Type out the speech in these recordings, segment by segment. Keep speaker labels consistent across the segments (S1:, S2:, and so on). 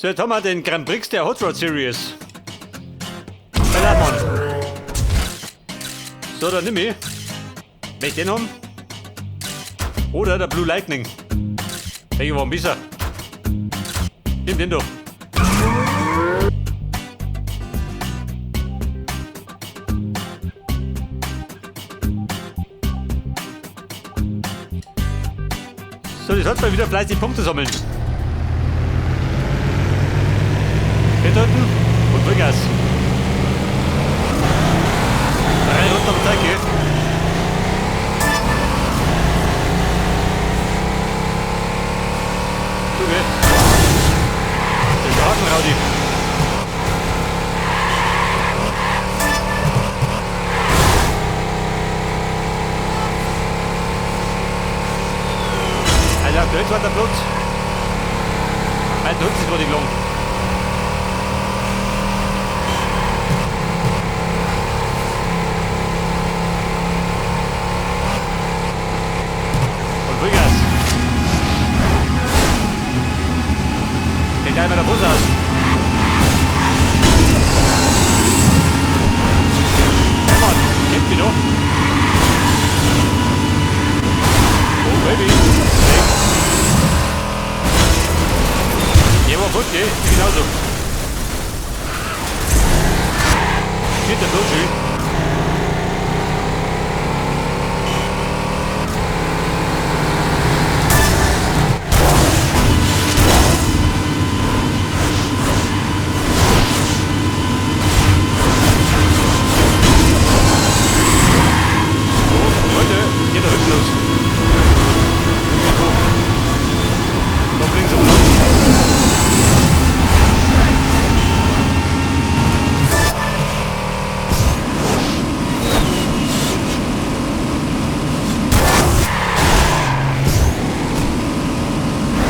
S1: So, jetzt haben wir den Grand Prix der Hot Rod Series. Ballermann. So, dann nimm ich. Möchte ich den haben? Oder der Blue Lightning. Welcher war besser? Nimm den doch. So, die sollten wir wieder fleißig Punkte sammeln. Hinten und Vollgas. 3 Runden am Tag, gell? Du, gell? Der Straßenraudi. Also aktuell zweiter Platz. Mein Nutz ist gerade gelungen. Und Vollgas. Geht gleich mal der Bus aus. Ja, Mann, kennt mich doch. Oh, Baby. Hey. Ja, war gut, gell? Genauso. Vierter Platz, schön. Oh, Leute, geht der Hüpf los. Oh. Da fliegen sie umeinander.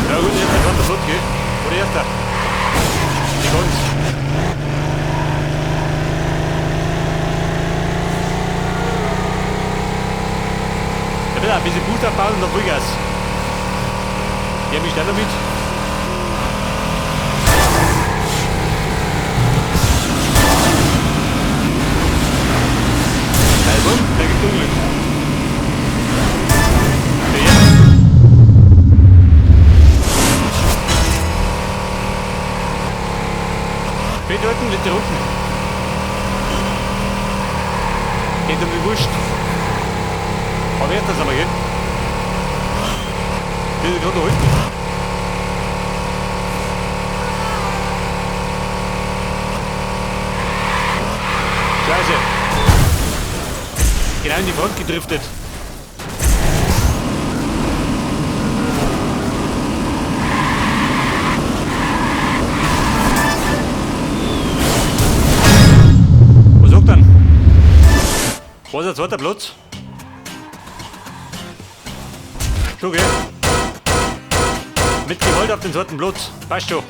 S1: Ja gut, jetzt der zweite Platz, gell? Oder erster? Die ganz. Ja, bitte ein bisschen Boost abbauen und dann Vollgas. Geh mich schneller mit. Album, der gibt Unglück. Ja, jetzt. Bedeuten mit der Runden. Geht um die Wurst. Aber jetzt das aber, gell? Bin ich gerade noch hinten. Scheiße. Genau in die Front gedriftet. Was sagt dann? Was ist der zweite Platz? Schon, gell? Mit Gewalt auf den zweiten Platz. Passt schon.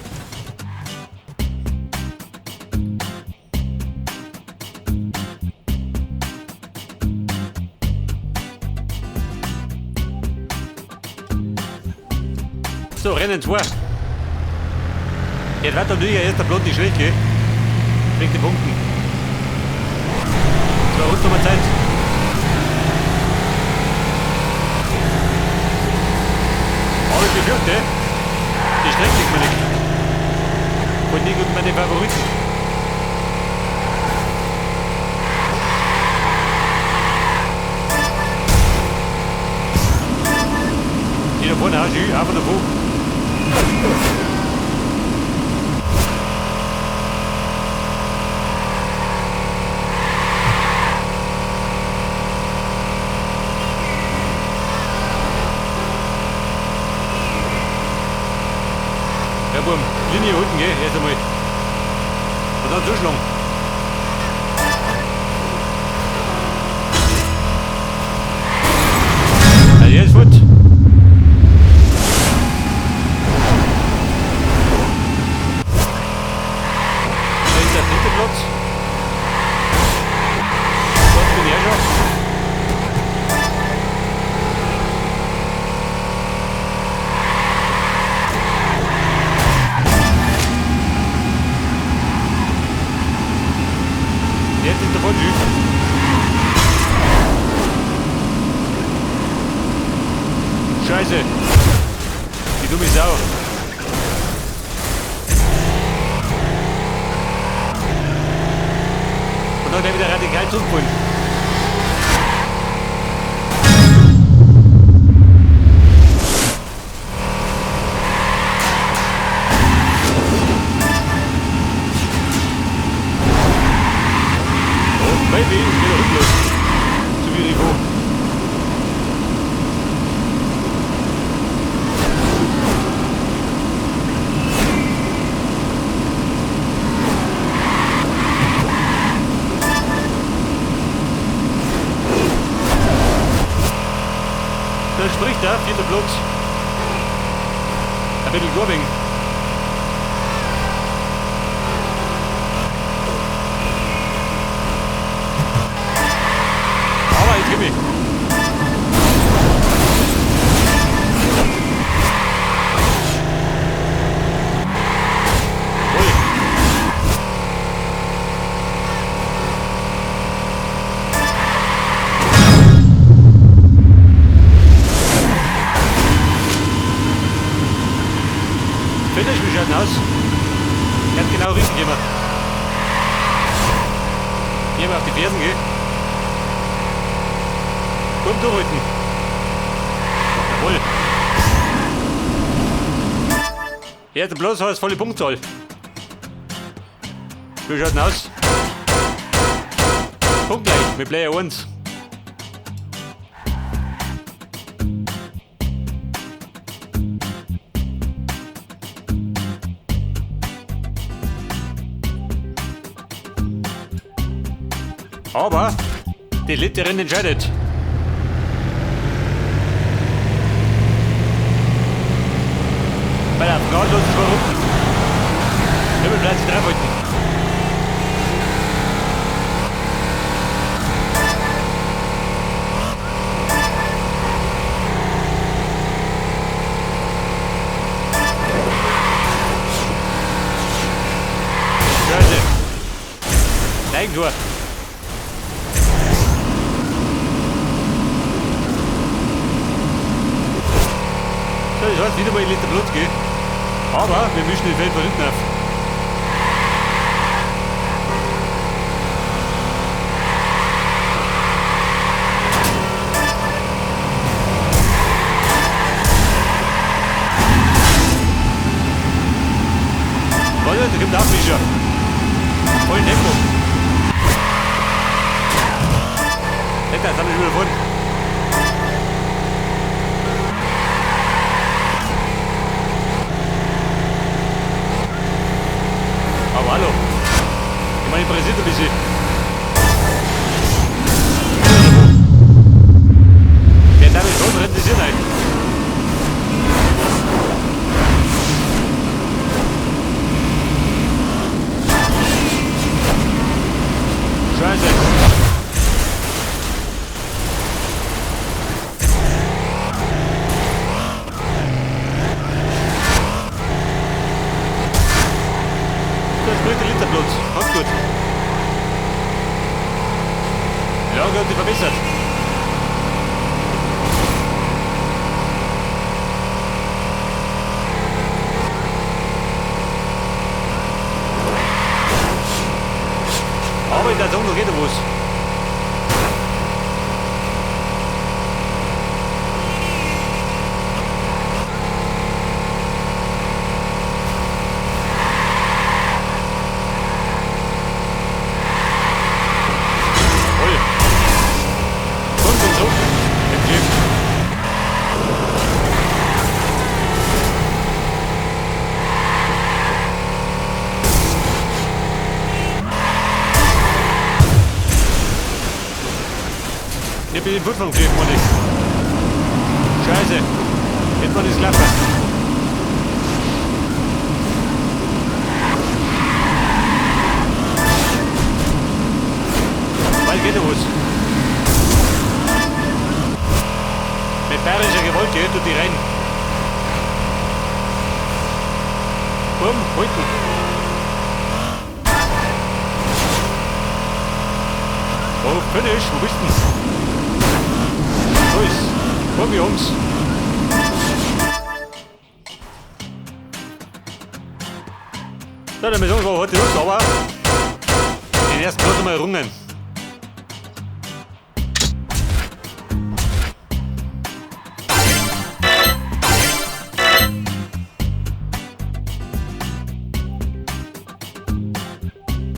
S1: So, Rennen 2. Jetzt wird natürlich der erste Platz nicht schlecht, gell? Wegen den Punkten. 2 Runden haben wir Zeit. Aber ich befürchte, die Strecke liegt mir nicht. Und nicht unter meine Favoriten. Die da vorne auch schön, einfach davor. Ja, Bum, Linie unten, gell, erst einmal. Und dann zuschlagen. Ja, der ist fort. Da ist der dritte Platz. Dort bin ich auch schon. wieder radikal zurückholen. Oh, Baby, wieder rücklos. Zu Niveau. Da spricht er, vierter Platz. Ein bisschen Gorbing. Aber ich gebe mich. Ui. Finish, wie schaut denn aus? Ganz genau richtig immer. Hier mal auf die Fersen, gell? Komm, durchhalten. Jawohl. Jetzt bloß heißt volle Punktzahl. Wie schaut denn aus? Punktgleich mit Player 1. Aber die Litterin entscheidet. Bei der Frau los zwei Runden. Himmelplatz draufhalten. Scheiße. Eigentor. So, das heißt wieder mal ein Liter Blut, gell? Aber wir mischen den Feld von hinten auf. Warte, da kommt Aufmischer. Voll Tempo. Jetzt haben wir schon wieder vorne. Aber hallo. Ich meine, pressiert ein bisschen. Wer damit schon rennt, ist hier rein. Scheiße. Das ist dritte Liter Blut. Ganz gut. Die Lage hat sich verbessert. Aber in der Zone geht was. Jawohl. Kommt und zurück. Im Glück. Ich bin den Fuß vom Griff, Mann. Scheiße. Hätte man das klappen. Bald geht noch was. Mit bayerischer Gewalt geht tut die rein. Bumm, halten. Oh, Finish, wo bist denn? Wo ist? Komm, Jungs. So, dann müssen wir heute los, aber den ersten Platz einmal errungen.